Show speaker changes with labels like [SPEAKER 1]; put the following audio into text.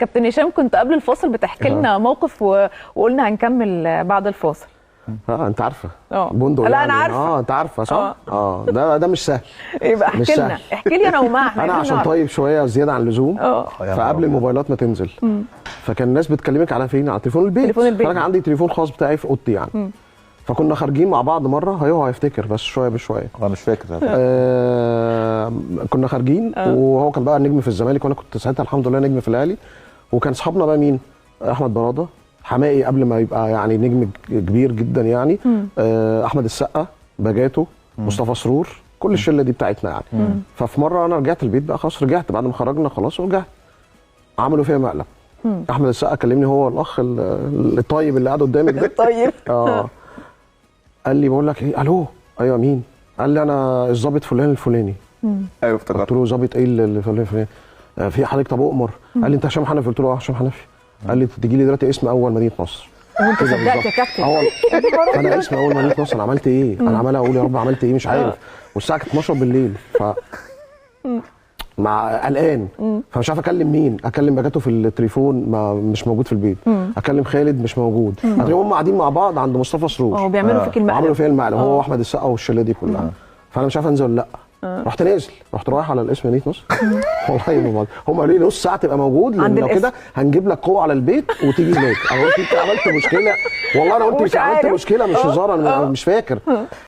[SPEAKER 1] كابتن هشام، كنت قبل الفاصل بتحكي لنا موقف وقلنا هنكمل بعد الفاصل.
[SPEAKER 2] انت عارفه بندق.
[SPEAKER 1] لا
[SPEAKER 2] يعني.
[SPEAKER 1] انا عارفه.
[SPEAKER 2] انت عارفه صح؟ ده مش سهل.
[SPEAKER 1] يبقى احكي لنا، احكي لي انا ومع
[SPEAKER 2] انا عشان طيب شوية زيادة عن اللزوم. فقبل الموبايلات ما تنزل فكان الناس بتكلمك على فين؟ على تليفون البيت.
[SPEAKER 1] تليفون البيت.
[SPEAKER 2] فانا عندي تليفون خاص بتاعي في اوضتي يعني. فكنا خارجين مع بعض مرة، هو هيفتكر بس شوية بشوية.
[SPEAKER 3] انا مش فاكر.
[SPEAKER 2] كنا خارجين وهو كان بقى نجم في الزمالك وانا كنت ساعتها الحمد لله نجم في الاهلي. وكان اصحابنا بقى مين؟ احمد براده، حمائي قبل ما يبقى يعني نجم كبير جدا يعني، احمد السقا، بجاتو، مصطفى سرور، كل الشلة دي بتاعتنا يعني. ففي مرة انا رجعت البيت بقى خلاص، رجعت بعد ما خرجنا خلاص ورجعت، عملوا فيها مقلب. احمد السقا كلمني، هو الاخ الطيب اللي قاعد قدامك ده.
[SPEAKER 1] الطيب.
[SPEAKER 2] قال لي بقول لك ايه، الو، ايوه مين؟ قال لي انا الظابط فلان الفلاني.
[SPEAKER 3] ايوه افتكرت.
[SPEAKER 2] قلت له ظابط ايه اللي فلان الفلاني؟ في حضرتك طب اؤمر. قال لي انت هشام حنفي؟ قلت له هشام حنفي. قال لي تجي لي دلوقتي اسم اول مدينة نصر.
[SPEAKER 1] وانت صدقت يا كابتن؟
[SPEAKER 2] انا اسم اول مدينة نصر، انا عملت ايه؟ انا عمال اقول يا رب عملت ايه مش عارف. والساعة كانت 12 بالليل، ف مع قلقان، فمش عارف اكلم مين، اكلم بجاته في التليفون ما مش موجود في البيت، اكلم خالد مش موجود. هتلاقيهم هم قاعدين مع بعض عند مصطفى سرور.
[SPEAKER 1] بيعملوا فيك المقلب.
[SPEAKER 2] عملوا فيا المقلب، هو واحمد السقا والشله دي كلها. فانا مش عارف انزل ولا لا. رحت نازل، رحت رايح على الاسم مدينة نصر. والله ما هم قالوا لي نص ساعة تبقى موجود، لان لو كده هنجيب لك قوة على البيت وتيجي هناك. انا قلت انت عملت مشكلة، والله انا قلت انت عملت مشكلة مش هزار، انا مش فاكر.